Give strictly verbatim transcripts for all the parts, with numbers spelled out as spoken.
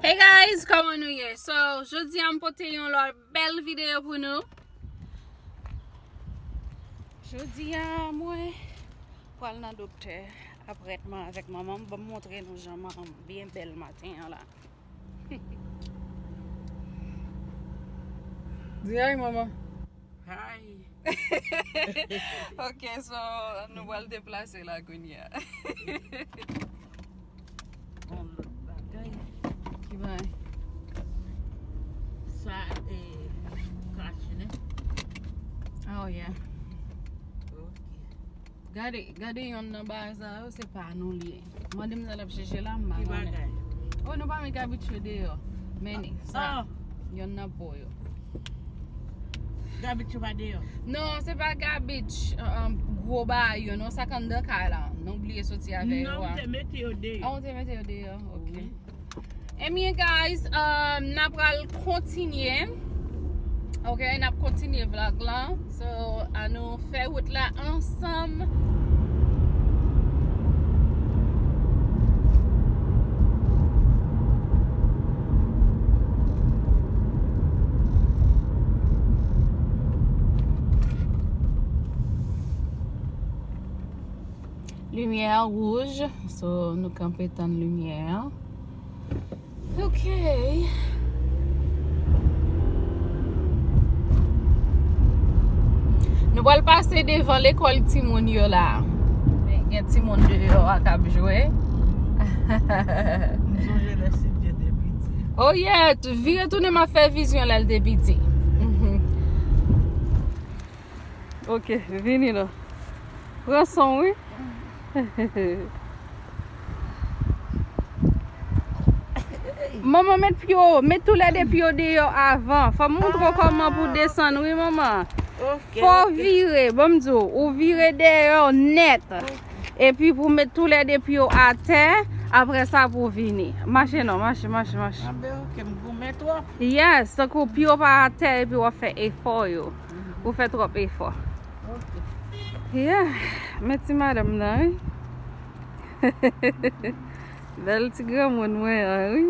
Hey guys, kòman nou ye? So, jodi a m pote yon lòt bèl videyo pou nou. Jodi a mwen pral nan doktè apre trètman avèk manman m. Ban m montre nou jan manman m byen bèl maten an la. Di hi manman. Hi. Ok, so nou pral deplase la kounye a. Yon lòt bagay. Ki bagay? Sa, e, kachne. Oh, yeah. Ok. Gade, gade yonn nan bagay sa yo, se pa nou li ye. Mande m sa l ap chèche la, m pa konnen. Ki bagay? Oh, nou pa met gabich yo deyò. Men sa, yonn nan po yo. Gabich yo pa deyò? Non, se pa gabich, um, gwo bagay yo, non, sa k anndan kay la. Nou bliye soti avè yo a. Non, m te mete yo deyò. Ah, ou te mete yo deyò, ok. Wi. Ebyen, guys, um, n ap pral kontinye. Ok, n ap kontinye vlog lan. So, ann nou fè wout la ansanm. Limyè a wouj, so nou kanpe tann limyè a. Ok. Nou pral pase devan lekòl timoun yo la. Gen timoun deyò a k ap jwe. M sonje lè Sidye te piti. Oh yeah, vire tounen m ap fè vizyon lè l te piti. Mhm. Ok, vini non. Pran son wi. Manman, met pye w, met toulède pye w deyò avan. Fò m montre w kòman pou desann wi manman. Ok, fò w vire, ban m di w, ou vire deyò nèt. Epi pou w met toulède pye w atè, apre sa pou w vini. Mache non, mache, mache, mache. Anben ok, m goumen twòp. Yes, tankou pye w pa atè epi w ap fè efò yo. Ou fè twòp efò. Ok. Yeah, men ti madanm nan, wi. Bèl ti granmoun mwen an, wi.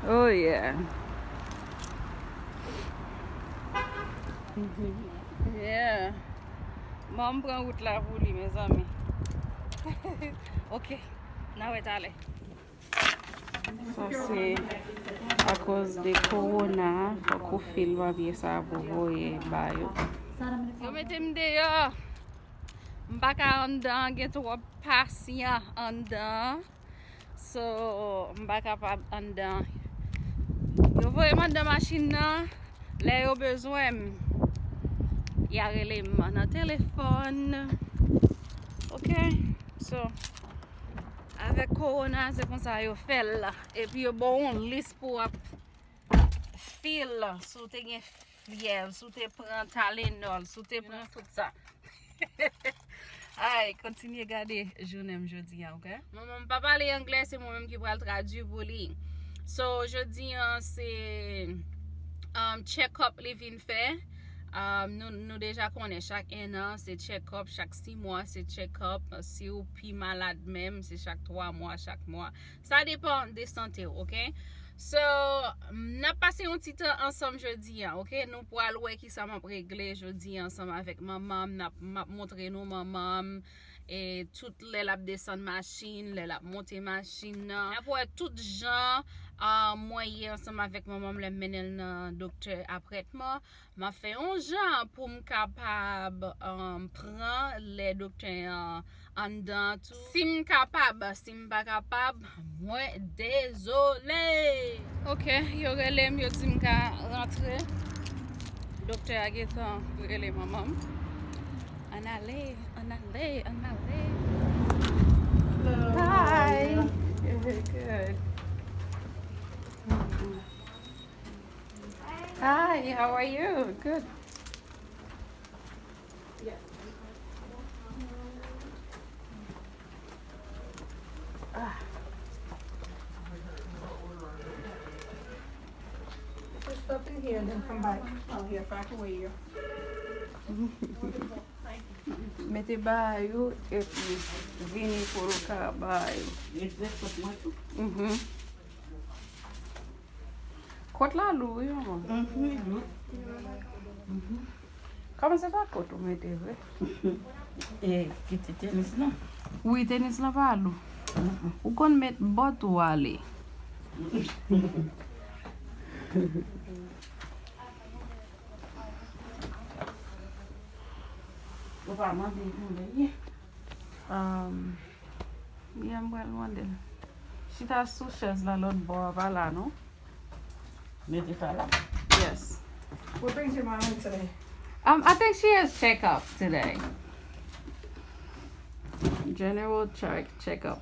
Oh, yeah. Yeah. Manman m pran wout la pou li, mezanmi. Ok, n a wè talè. Sa se akoz de kowona, fòk ou fil papye sa pou voye ba yo. Yo mete m deyò. M pa ka anndan, gen twòp pasyan anndan. So, m pa kapab anndan. Yo voye m anndan machin nan. Lè yo bezwen m, y a rele m nan telefòn. Ok? So, avèk kowona, se konsa yo fè l. Epi yo ba w yon lis pou w ap fil. Si w te gen fyèv, si w te pran Tylenol, si w te pran tout sa. Ay, kontinye gade jounen m jodi a, ok? Manman m pa pale anglè, se mwen menm ki pral tradui pou li. So, jodi a, se, um, check-up li vin fè. Um, nou, nou deja konnen chak enn an, se check-up, chak sis mwa, se check-up. Si w pi malad menm, se chak twa mwa, chak mwa. Sa depann de sante w, ok? So, n ap pase yon ti tan ansanm jodi a, ok? Nou pral wè kisa m ap regle jodi a ansanm avèk manman m. N ap, m ap montre nou manman m, e tout lè l ap desann machin, lè l ap monte machin nan. N ap wè tout jan, ah, mwen ye ansanm avèk manman m lè m mennen l nan doktè apre trètman. M ap fè yon jan pou m kapab, um, pran lè doktè an anndan tou. Si m kapab, si m pa kapab, mwen dezole. Ok, yo rele m, yo di m ka rantre. Doktè a gentan rele manman m. Ann ale, ann ale, ann ale. Hello, how are you? Hi. Good. Hi, how are you? Good. Ah. Put stuff in here and then come back out here if I can weigh you. Mete bagay ou epi vini pou nou ka bay. Mhm. Kot la lou, wi, manman. Mhm, li lou. Kòman se pa kot ou mete vre? E, ki ti tenis lan? Wi, tenis lan pa lou. Ou konn met bòt ou ale. Ou pa mande nou lè ye. Um, yeah, m pral mande l. Chita sou chèz la lòt bò a, pa la, non? Mete sa la. Yes. What brings your mom in today? Um, I think she has checkup today. General check, checkup.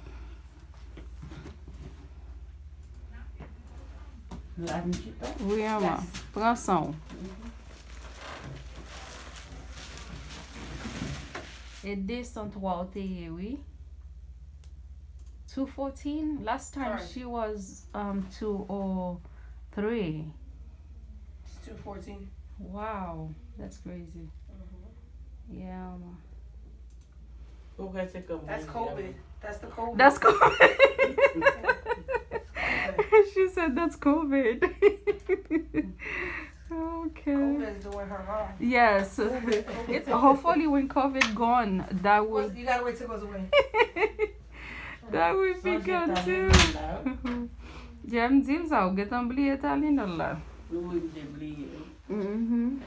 La, m chita. Wi, manman. Pran san w. E de san twa w te ye, wi. Two fourteen? Last time she was, um, two oh three. It's two fourteen. Wow, that's crazy. Yeah, manman. Ou kwè se kòm That's mwen di a? COVID. That's the COVID. That's COVID. She said that's COVID. Okay. COVID is doing her wrong. Yes. It's hopefully when COVID gone, that would You gotta wait till it goes away. That would be good too. Yeah, m di l sa, ou gentan bliye Tylenol la. Wi, m te bliye. Mhm.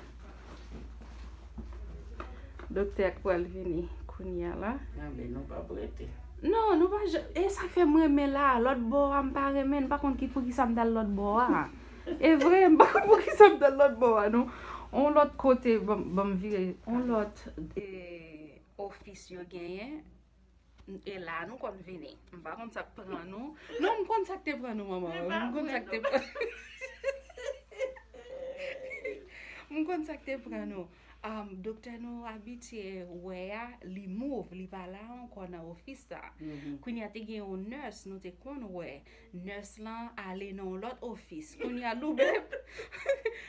Doktè a k pral vini kounye a la. Anben, nou p ap rete. Non, nou pa ja-, e sa k fè m renmen la, lòt bò a m pa renmen, m pa konn ki, poukisa m t al lòt bò a. E vre, m pa konn poukisa m t al lòt bò a, non. On lòt kote, ban m, ban m vire, on lòt, e, ofis yo genyen. E la, nou konn vini. M pa konn sa k pran nou. Non, m konn sa k te pran nou, manman. M konn sa k te pran M konn sa k te pran nou. Um, doktè nou abitye wè a, li move, li pa la ankò nan ofis sa. Kounye a te gen yon nurse nou te konn wè. Nurse lan ale nan yon lòt ofis. Kounye a nou menm,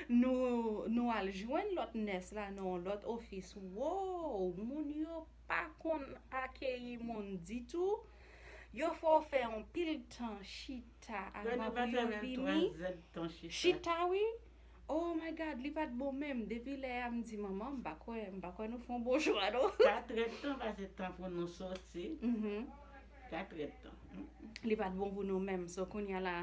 nou, nou al jwenn lòt nurse la nan yon lòt ofis. Wow, moun yo pa konn akeyi moun ditou. Yo fè w fè yon pil tan chita avan pou yo vini. Chita, wi. Oh my God, li pa t bon menm. Depi lè a, m di, "Manman, m pa kwè, m pa kwè nou fè yon bon chwa, non." Katrèdtan pase tan pou nou soti. Mhm. Katrèdtan. Li pa t bon pou nou menm. So, kounye a la,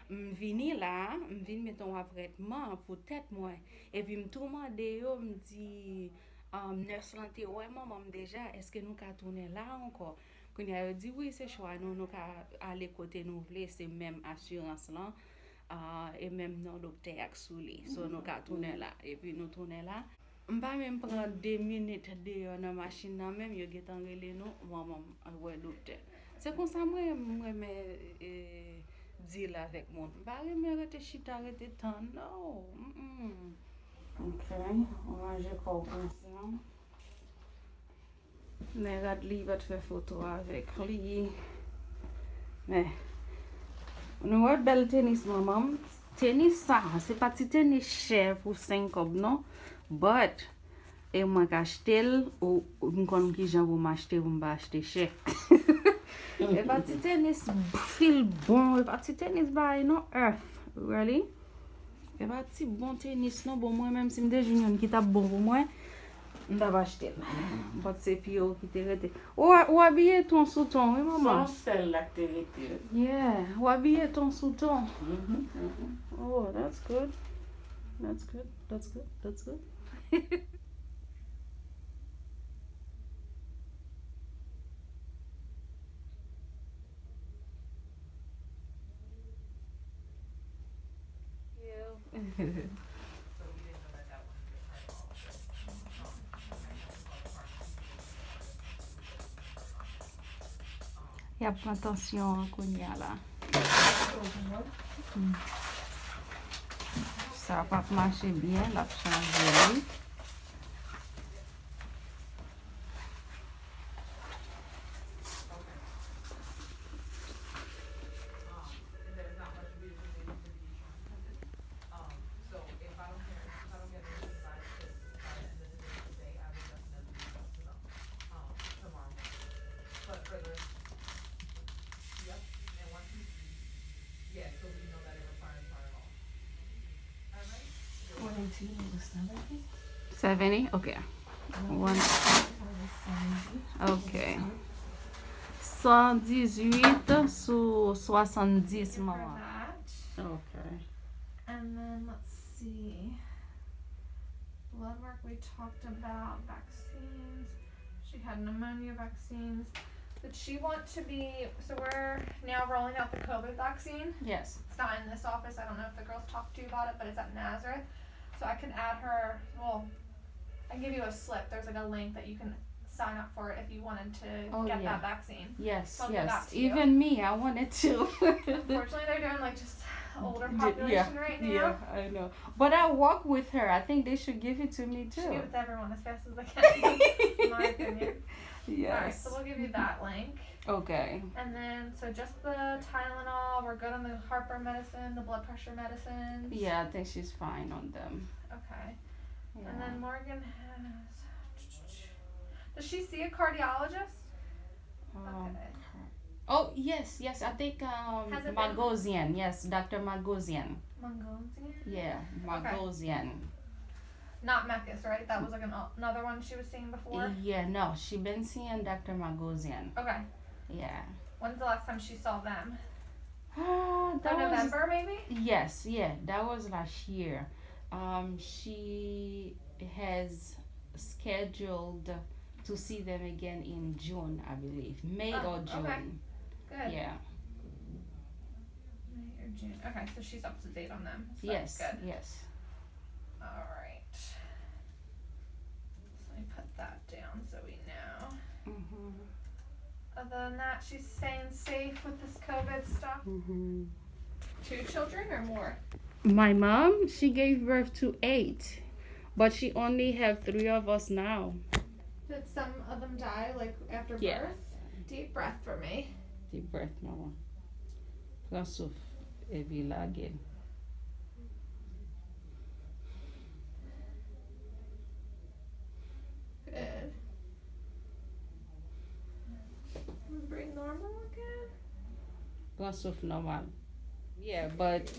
m vini la, m vin met yon apwentman pou tèt mwen. Epi m tou mande yo, m di, um, nurse lan te wè manman m deja, èske nou ka tounen la ankò? Kounye a yo di, "Wi, se chwa nou, nou ka ale kote nou vle, se menm asirans lan, ah, e menm non doktè a k sou li." So, nou ka tounen la. Epi nou tounen la. M pa menm pran de minit deyò nan machin nan menm, yo gentan rele nou, manman m al wè doktè. Se konsa mwen, mwen renmen, e, deal avèk moun. M pa renmen rete chita, rete tann, no. Mm-mm. Ok, ou ranje kò w konsa. Men rad li pa t fè foto avèk li. Men, nou wè bèl tenis manman m. Tenis sa, se pa ti tenis chè pou senk kòb non. But, e mwen k achte l, ou, ou m konn kijan pou m achte, pou m pa achte chè. E pa ti tenis fil bon, e pa ti tenis bay non, earth, really? E pa ti bon tenis non, bon mwen menm si m te jwenn youn ki t ap bon pou mwen, m t ap achte l. But se pye w ki te rete. Ou, ou abiye ton sou ton, wi manman. Se yon sèl la k te rete. Yeah, ou abiye ton sou ton. Mhm, mhm. Oh, that's good. That's good, that's good, that's good. Y ap pran tansyon an kounye a la. Hmm. Sa p ap mache byen, l ap chanje li. Seventy? Ok. One. Ok. San dizuit sou swasanndis, manman. Ok. And then, let's see. Blood work, we talked about vaccines. She had pneumonia vaccines. Did she want to be, so we're now rolling out the COVID vaccine. Yes. It's not in this office. I don't know if the girls talked to you about it, but it's at Nazareth. So I can add her, well, I can give you a slip. There's like a link that you can sign up for if you wanted to Oh, get yeah. that vaccine. Yes, So I'll give that yes. to you. Even me, I wanted to. Unfortunately, they're doing like just older D- population yeah, right now. Yeah, I know. But I walk with her. I think they should give it to me too. Should give it to everyone as fast as they can, in my opinion. Yes. All right, so we'll give you that link. Okay. And then, so just the Tylenol. We're good on the heartburn medicine, the blood pressure medicines. Yeah, I think she's fine on them. Okay. Yeah. And then Morgan has. Does she see a cardiologist? Um, okay. Oh, yes, yes. I think um, Has it been Magosian. Yes, Doctor Magosian. Magosian? Yeah, okay. Magosian. Not Mekis, right? That was like an, another one she was seeing before? Yeah, no, she been seeing Doctor Magosian. Okay. Yeah. When's the last time she saw them? Uh, that was November, maybe? Yes, yeah, that was last year. Um, she has scheduled to see them again in June, I believe. May oh, or June. Okay. Good. Yeah. May or June. Okay, so she's up to date on them. So yes, that's good. Yes. All right. So let me put that down so we know. Mm-hmm. Other than that, she's staying safe with this COVID stuff. Mm-hmm. Two children or more? My mom, she gave birth to eight, but she only have three of us now. Did some of them die, like, after yeah. birth? Deep breath for me. Deep breath, mama. Pran souf, epi lage l. Good. Breathe normal again. Pran souf nòmal. Yeah, but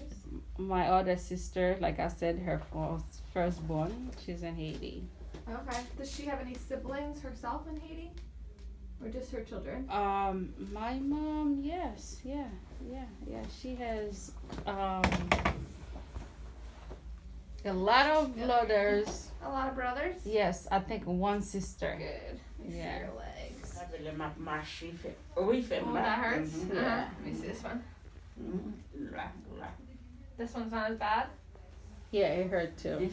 my other sister, like I said, her first, firstborn, she's in Haiti. Okay. Does she have any siblings herself in Haiti? Or just her children? Um, my mom, yes, yeah, yeah, yeah. She has um a lot of brothers. A lot of brothers? Yes, I think one sister. Good. Let me see your legs. Sa fè lè m ap mache, fè, wi, fè mal. Oh, that hurts? Mm-hmm. Uh-huh. Let me see this one. Mm-hmm. La, la. This one's not as bad? Yeah, it hurt too. Did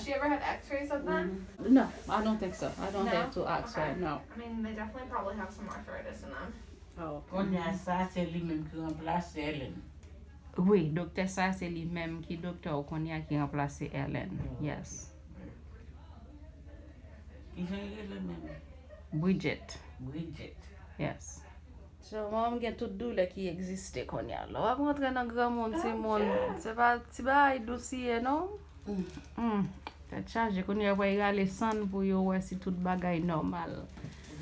she ever have x-rays of them? Mm-hmm. No, I don't think so. I don't think to ask her, no. I mean, they definitely probably have some arthritis in them. Oh, okay. Kounye a sa, se li menm ki ranplase Ellen. Wi, doktè sa, se li menm ki doktè w kounye a ki ranplase Ellen. Yes. Kijan li rele menm? Bridget. Bridget. Yes. So, manman m gen tout doulè ki egziste kounye a. Lè w ap rantre nan granmoun, timoun, se pa ti bagay dous li ye, non. Mm. Tèt chaje, kounye a yo pral rale san n pou yo wè si tout bagay nòmal.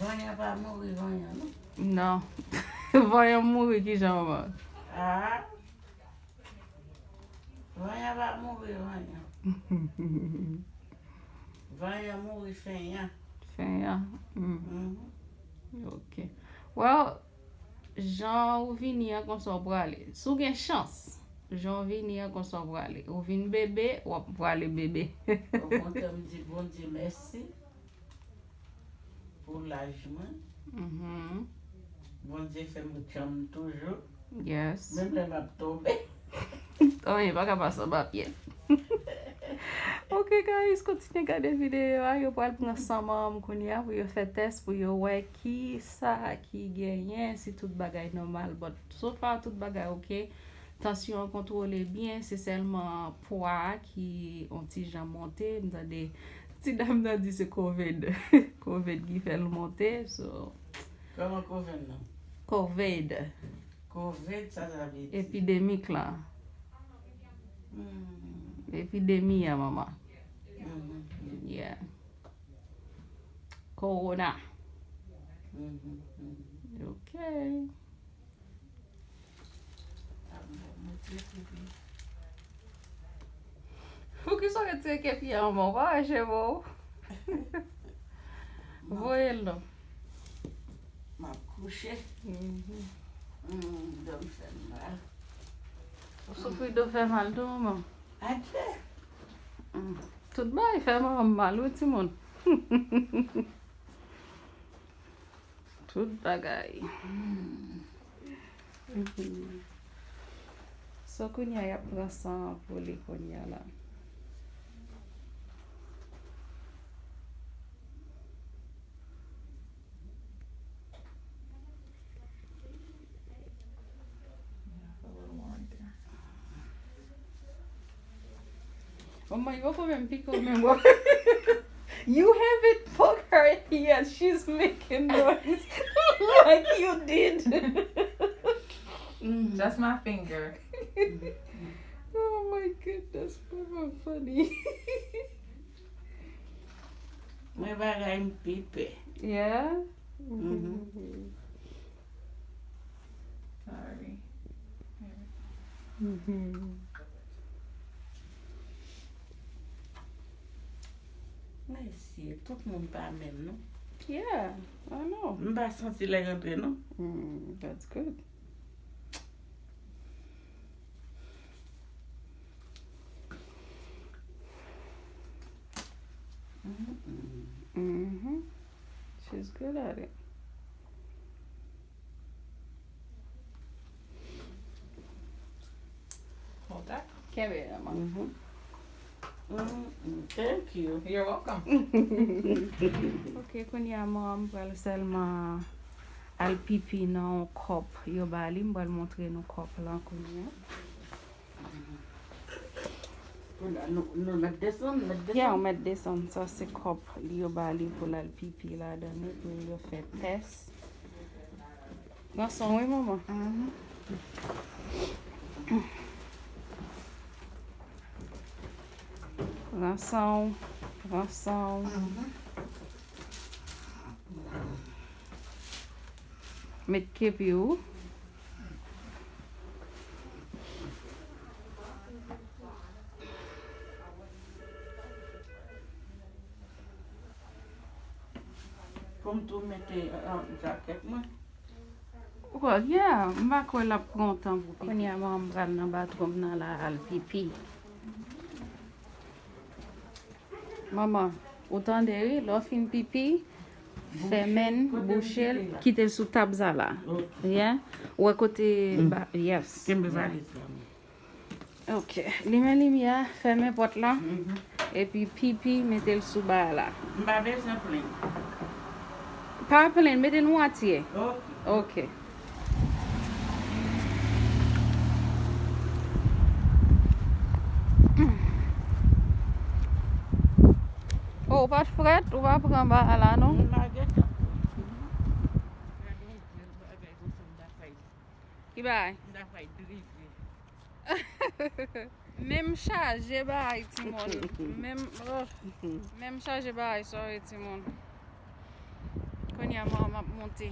Vanyan pa mouri, vanyan, non? Non. Vanyan mouri kijan, manman? Ah. Vanyan pa mouri, vanyan. Vanyan mouri fenyan. Fenyan. Mm. Mhm. Ok. Well, jan ou vini an, konsa w prale. Si w gen chans, jan w vini an, konsa w prale. Ou vin bebe, w ap prale bebe. Okontrè, m di Bondye mèsi pou laj mwen. Mhm. Bondye fè m djanm toujou. Yes. Menm lè m ap tonbe. Anyen pa ka pase anba pye. Ok, guys, kontinye gade videyo a. Yo pral pran san manman m kounye a pou yo fè tès, pou yo wè ki sa ki genyen, si tout bagay nòmal. But so far, tout bagay ok. Tansyon an kontwole byen, se sèlman pwa a ki yon ti jan monte. M tande ti dam nan di se covid. Covid ki fè l monte, so. Kòman covid nan? Covid. Covid, sa sa vle di? Epidemik la. Hmm. Epidemi a, manman. Mhm, mhm. Yeah. Corona. Mhm, mhm. Ok. Ah, mwen, mwen trè, trè byen. Poukisa w retire kepi a, manman? W pa wè cheve w? Voye l non. M ap kouche. Mhm. Mm, do m fè m mal. Ou soufri do fè mal tou, manman? Adye. Mm. Tout bagay fè manman m mal, wi, timoun. Tout bagay. Mm. Mhm. So, kounye a, y ap pran san an pou li kounye a la. Manman, yo poko menm pike w menm. You haven't poked her yet. She's making noise like you did. Mm. Just my finger. Oh my goodness, Papa funny. Mwen bagay m pi pè. Yeah? Mhm. Sorry. Mhm. Mesye, tout moun pa menm, non? Yeah, I know. M pa santi lè rantre, non? Mm, that's good. Mm-mm. Mm-hmm. She's good at it. Hold that. Kenbe la, man. Mm-hmm. Mm-mm. Thank you. You're welcome. Ok, kounye a, mwen, m pral sèlman al pipi nan yon kòp yo ba li. M pral montre nou kòp lan kounye a. Kounye a, nou, nou mèt desann, mèt desann. Yeah, ou mèt desann. Sa se kòp li yo ba li pou l al pipi ladan li, pou yo fè tès. Pran san w, wi, manman. Mhm. Pran san w, pran san w. Mhm. Met kepi w. Pou m tou mete, eh, jakèt mwen. Well, yeah, m pa kwè l ap pran tan pou pipi. Kounye a, manman m pral nan bathroom nan la al pipi. Manman, ou tande, wi, lè w fin pipi, fèmen l, bouche l, kite l sou tab sa la. Ok. Yeah? Ou wè kote, mm, ba, yes. Kenbe valiz la, mwen. Ok. Limen limyè, fèmen pòt la. Mhm. Epi pipi, mete l sou ba la. M pa bezwen plenn. Pa plenn, mete l mwatye. Ok. Ok. Oh, ou pa t frèt? Ou pa pran ba la, non? M pa gentan pran. Ki bagay? M ta fè drive. Menm chaje bagay, timoun. Menm, oh, menm chaje bagay, sorry, timoun. Kounye a, mwen, m ap monte.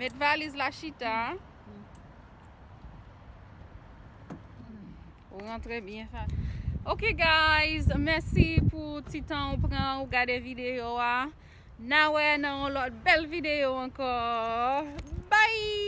Met valiz la chita. Ou rantre byen fa-, ok, guys, mèsi pou ti tan ou pran ou gade videyo a. N a wè nan yon lòt bèl videyo ankò. Bye!